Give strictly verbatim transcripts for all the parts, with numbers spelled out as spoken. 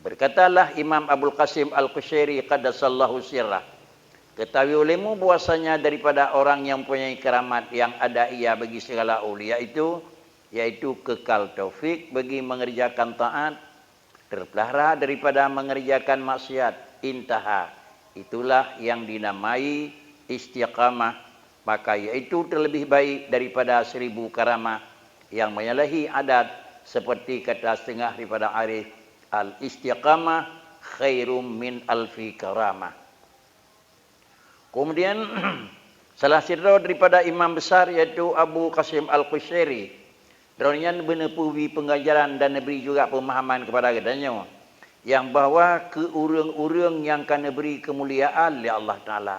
Berkatalah Imam Abul Qasim Al-Qushairi qaddasallahu sirrah, "Ketahui olehmu bahwasanya daripada orang yang mempunyai keramat yang ada ia bagi segala aulia itu, yaitu kekal taufik bagi mengerjakan taat, terpelihara daripada mengerjakan maksiat, intaha. Itulah yang dinamai istiqamah, maka yaitu terlebih baik daripada seribu karamah yang menyalahi adat, seperti kata setengah daripada arif, al-istiqamah khairum min alfi karamah." Kemudian, salah sidroe daripada imam besar, yaitu Abu Qasim Al-Qushairi, droeneuh nyan beuneupeubi pengajaran dan neubri juga pemahaman kepada geutanyoe, yang bahwa keu ureuëng-ureuëng nyang ka neubri keumuliaan lé Allah Taala.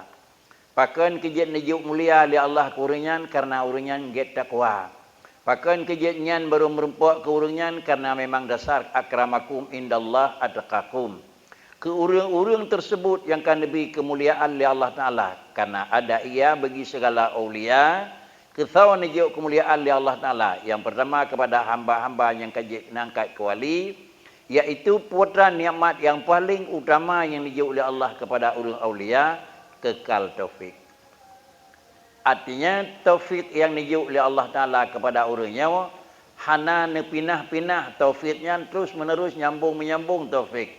Pakon keu jeuet neujok mulia lé Allah keu ureuëng nyan? Karena ureuëng nyan gét takwa. Pakon keu jeuet nyan barô meurumpok keu ureuëng nyan? Karena memang dasar, "Akramakum indallah atqakum." Keu ureuëng-ureuëng tersebut nyang ka neubri keumuliaan lé Allah Taala, karena ada ia bagi segala aulia, keu soe neujok keumuliaan lé Allah Taala? Yang pertama, kepada hamba-hamba nyang ka jeuet neungkat keu wali, yaitu putra nikmat yang paling utama nyang neujok lé Allah kepada ureuëng aulia, kekal taufik. Artinya, taufik nyang neujok lé Allah Taala kepada ureuëng nyoe hana neupinah-pinah taufik nyan, terus-menerus, nyambung-menyambung taufik.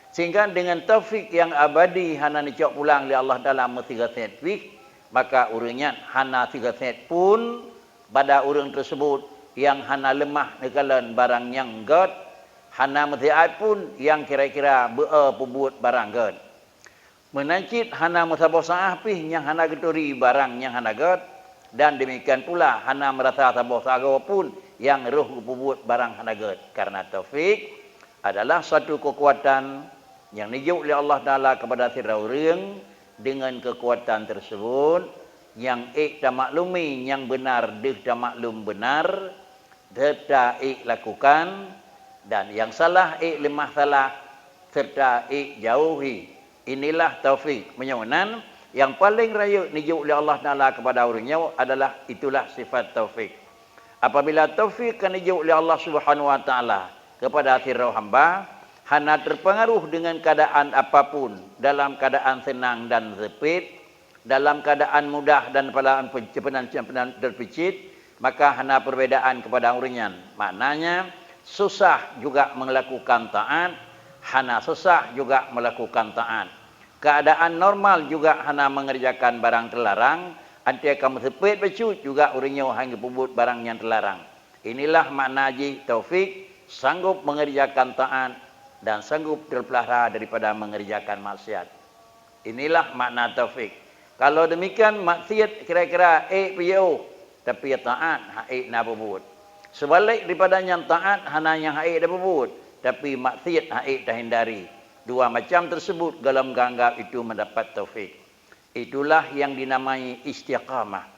Sehingga dengan taufik nyang abadi hana neucok pulang lé Allah Taala meusigoe sét pih, maka ureuëng nyan hana sigoe sét pun pada ureuëng tersebut nyang hana leumah neukalon barang nyang gét, hana meusiat pun nyang kira-kira beu-e peubuet barang gét. Meunan cit hana meusaboh saáh pih nyang hana geuturi barang nyang hana gét, dan demikian pula hana meurasa saboh sagoe pun nyang roh geupeubuet barang hana gét. Karena taufik adalah satu kekuatan nyang neujok lé Allah Taala kepada sidroe ureuëng. Dengan kekuatan tersebut, nyang ék tamaklumi nyang beunar deuh tamaklum beunar, serta ék lakukan, dan nyang salah ék leumah salah, serta ék jauhi. Inilah taufik. Meunyoe nan, nyang paleng rayeuk neujok lé Allah Taala kepada ureuëng nyoe adalah, itulah sifat taufik. Apabila taufik ka neujok lé Allah Subhanahu wa Taala kepada sidroe hamba, hana terpengaruh dengan keadaan apapun, dalam keadaan senang dan sempit, dalam keadaan mudah dan dalam pe-, ceupenan-ceupenan terpicit, maka hana perbedaan kepada ureuëng nyan. Maknanya, susah juga melakukan taat, hana susah juga melakukan taat. Keadaan normal juga hana mengerjakan barang terlarang, anté ka meuseupeut bacut juga ureuëng nyoe hana geupeubuet barang nyang terlarang. Inilah makna jih taufik, sanggup mengerjakan taat dan sanggup terpelihara daripada mengerjakan maksiat. Inilah makna taufik. Kalau demikian, maksiat kira-kira ék peujiôh, tapi taat hana ék na peubuet. Seubalik daripada nyan, taat hana nyang hana ék na peubuet, tapi maksiat hana ék tahindari. Dua macam tersebut golom geuanggap itu mendapat taufik. Itulah yang dinamai istiqamah.